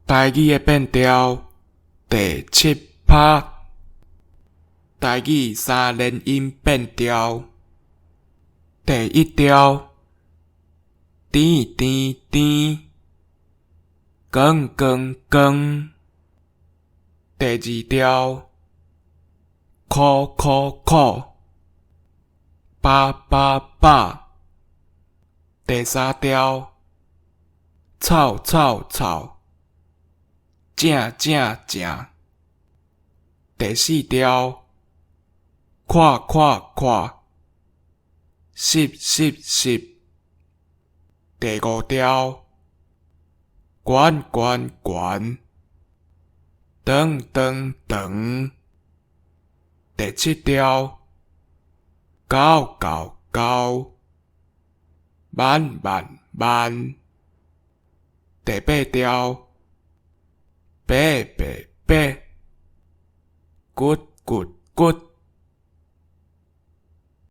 台語的變調第七拍，台語三連音變調第一調，甜甜甜，光光光。第二調，苦苦苦，飽飽飽。第三調，臭臭臭，正正正。第四調，看看看，爍爍爍。第五調，懸懸懸，長長長。第七調，厚厚厚，慢慢慢。第八調，白白白，骨骨骨。